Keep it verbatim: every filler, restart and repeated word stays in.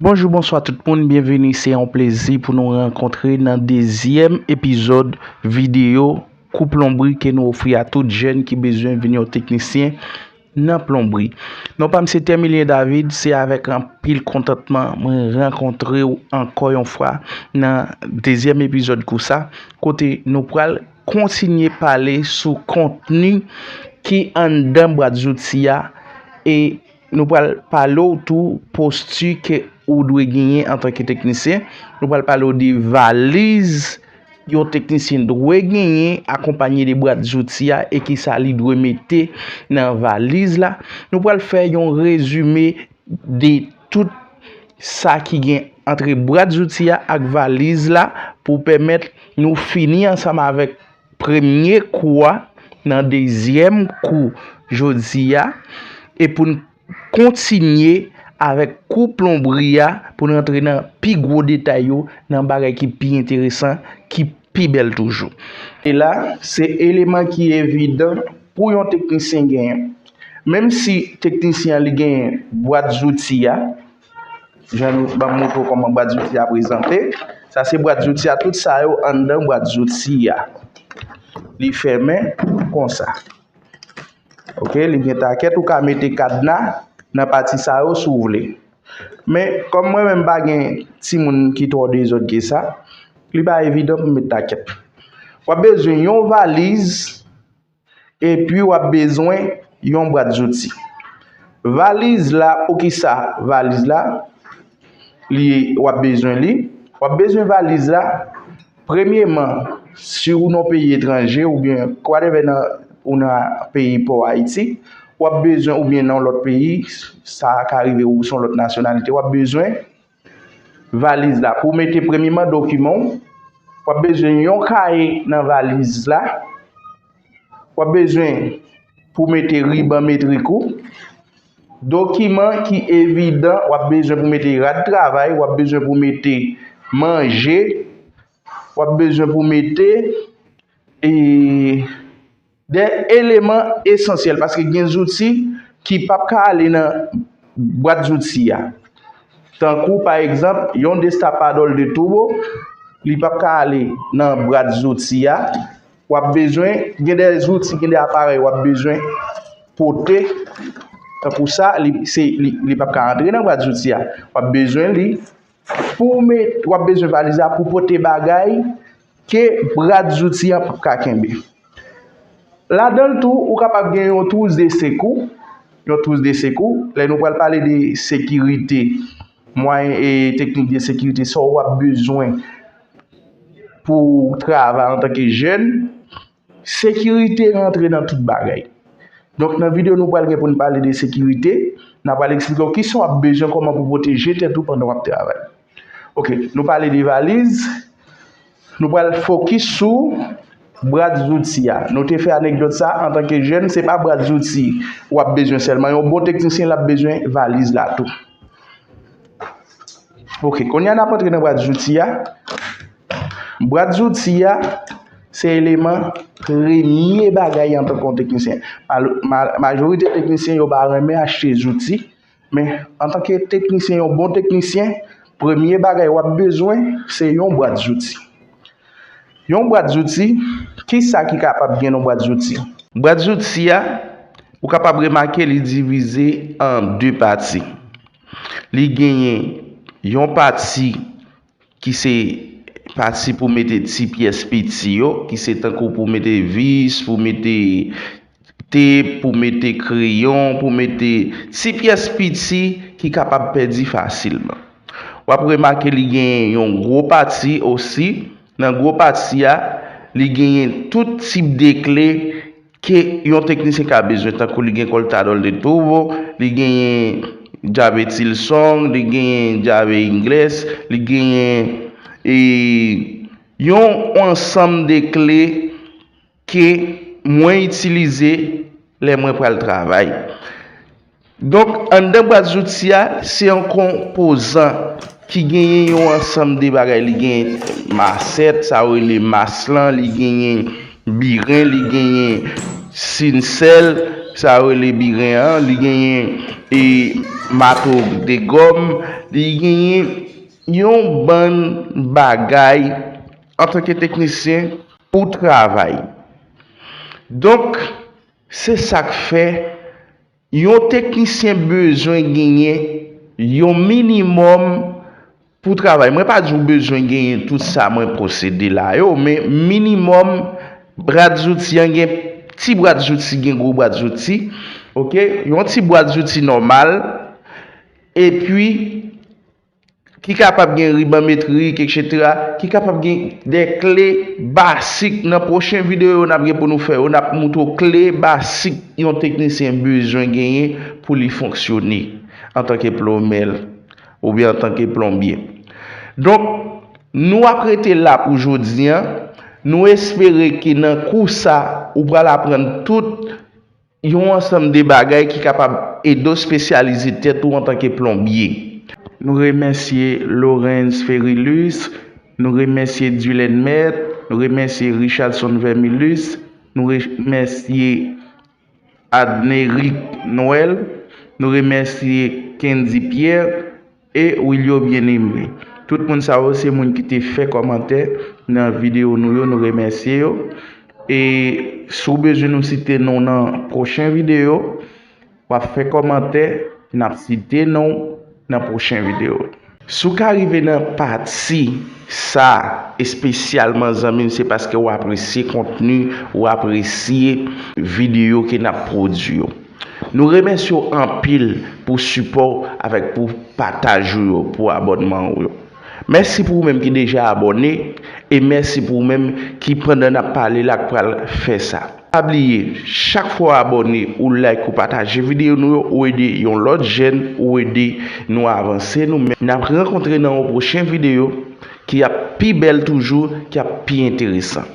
Bonjou, bonswa tout moun, byenveni. Se yon plezi pou nou rankontre nan dezyèm epizòd videyo kou plonbri ke nou ofri a tout jèn ki bezwen vin yon teknisyen nan plonbri. Non pa m se Termilien David, se avèk anpil kontantman mwen rankontre w ankò yon fwa nan dezyèm epizòd kou sa, kote nou pral kontinye pale sou kontni ki anndan bwat zouti a, e nou pral pale w tou posti ke ou dwe genyen antanke teknisyen. Nou pral pale w de valiz yon teknisyen dwe genyen, akonpanye de bwat zouti a, e kisa li dwe mete nan valiz la. Nou pral fè yon rezime de tout sa ki gen antre bwat zouti a ak valiz la pou pèmèt nou fini ansanm avèk premye kou a nan dezyèm kou jodi a, e pou n kontinye avèk kou plonbri a pou n rantre nan pi gwo detay yo, nan bagay ki pi enteresan, ki pi bèl toujou. E la, se eleman ki evidan pou yon teknisyen genyen. Menm si teknisyen an li genyen bwat zouti a, jan nou ban m montre w kòman bwat zouti a prezante. Sa se bwat zouti a, tout sa yo anndan bwat zouti a. Li fèmen konsa. Oke, li gen takèt, ou ka mete kadna nan pati sa yo si w vle. Men, kòm mwen menm m pa gen timoun ki twò dezòd ke sa, li pa evidan pou m met takèt. W ap bezwen yon valiz, epi w ap bezwen yon bwat zouti. Valiz la, poukisa valiz la? Li, w ap bezwen li. W ap bezwen valiz la, premyeman, si ou nan peyi etranje, oubyen whatever nan, ou nan peyi pa w Ayiti, w ap bezwen, oubyen nan lòt peyi, sa ka rive ou se yon lòt nasyonalite, w ap bezwen valiz la. Pou w mete premyeman dokiman w, w ap bezwen yon kaye nan valiz la. W ap bezwen pou w mete riban metrik ou. Dokiman ki evidan, w ap bezwen pou w mete rad travay, w ap bezwen pou w mete manje, w ap bezwen pou w mete, e, de eleman esansyèl, paske gen zouti ki p ap ka ale nan bwat zouti a. Tankou, pa egzanp, yon destapadòl de tubo, li p ap ka ale nan bwat zouti a. W ap bezwen, gen de zouti, gen de aparèy w ap bezwen pote. Tankou sa, li, se, li, li p ap ka antre nan bwat zouti a. W ap bezwen li pou w met, w ap bezwen valiz la pou pote bagay ke bwat zouti an p ap ka kenbe. Ladan l tou, ou kapab gen yon twous de sekou. Yon twous de sekou, lè nou pral pale de sekirite, mwayen e teknik de sekirite, sa w ap bezwen pou w travay antanke jèn. Sekirite rantre nan tout bagay. Donk, nan videyo nou pral gen pou n pale de sekirite, n a pral eksplike w kisa w ap bezwen, kòman pou pwoteje tèt ou pandan w ap travay. Oke, nou pale de valiz, nou pral fokis sou bwat zouti a. Nou te fè anekdòt sa, antanke jèn, se pa bwat zouti w ap bezwen sèlman. Yon bon teknisyen, l ap bezwen valiz la tou. Oke, kounye a n ap antre nan bwat zouti a. Bwat zouti a, se eleman premye bagay antanke yon teknisyen. Mal-, ma-, majorite teknisyen yo pa renmen achte zouti, men antanke teknisyen, yon bon teknisyen, premye bagay w ap bezwen, se yon bwat zouti. Yon bwat zouti, kisa ki kapab gen nan bwat zouti? Bwat zouti a, ou kapab remake li divize an de pati. Li genyen yon pati ki se pati pou mete ti pyès piti yo, ki se tankou pou mete vis, pou mete tep, pou mete kreyon, pou mete ti pyès piti ki kapab pèdi fasilman. W ap remake li gen yon gwo pati osi. Nan gwo pati a, li genyen tout tip de kle ke yon teknisyen ka bezwen, tankou li gen kòltadòl de tubo, li genyen djave tilsong, li genyen djave ingles, li genyen, e, yon ansanm de kle ke mwen itilize lè mwen pral travay. Donk, anndan bwat zouti a, se yon konpozan ki genyen yon ansanm de bagay. Li gen masèt, sa yo rele mas lan, li genyen biren, li genyen sinsèl, sa yo rele biren an, li genyen, e, mato de gòm, li genyen yon bann bagay antanke teknisyen pou travay. Donk, se sa k fè yon teknisyen bezwen genyen yon minimòm pou travay. Mwen pa di w bezwen genyen tout sa mwen posede la yo, men minimòm bwat zouti an gen ti bwat zouti, gen gwo bwat zouti, oke? Yon ti bwat zouti nòmal, epi ki kapab gen riban metrik, etsetera, ki kapab gen de kle basik. Nan pwochen videyo n ap gen pou nou fè yo, n ap moutre w kle basik yon teknisyen bezwen genyen pou li fonksyone antanke plomè oubyen antanke plonbye. Donk, nou ap rete la pou jodi a. Nou espere ke nan kou sa, ou pral aprann tout yon ansanm de bagay ki kapab ede w espesyalize tèt ou antanke plonbye. Nou remèsye Lorenz Ferilus, nou remèsye Dylan Mèt, nou remèsye Richardson Vermilus, nou remèsye Adneric Noël, nou remèsye Kendy Pierre e Wilio Bien-Aimé. Tout moun sa yo se moun ki te fè kòmantè nan videyo nou yo, nou remèsye yo. E si w bezwen nou site non w nan pwochen videyo, w ap fè kòmantè, n ap site non w nan pwochen videyo. Si w ka rive nan pati sa espesyalman, zanmi m, se paske w apresye kontni, w apresye videyo ke n ap pwodui yo. Nou remèsye w anpil pou sipò w avèk pou pataj ou yo, pou abònman ou yo. Mèsi pou ou menm ki deja abòne e mèsi pou ou menm ki, pandan n ap pale la, k pral fè sa. Pa bliye, chak fwa w abòne, ou like, ou pataje videyo nou yo, ou ede yon lòt jèn, ou ede nou avanse nou menm. N ap rankontre nan yon pwochen videyo ki ap pi bèl toujou, ki ap pi enteresan.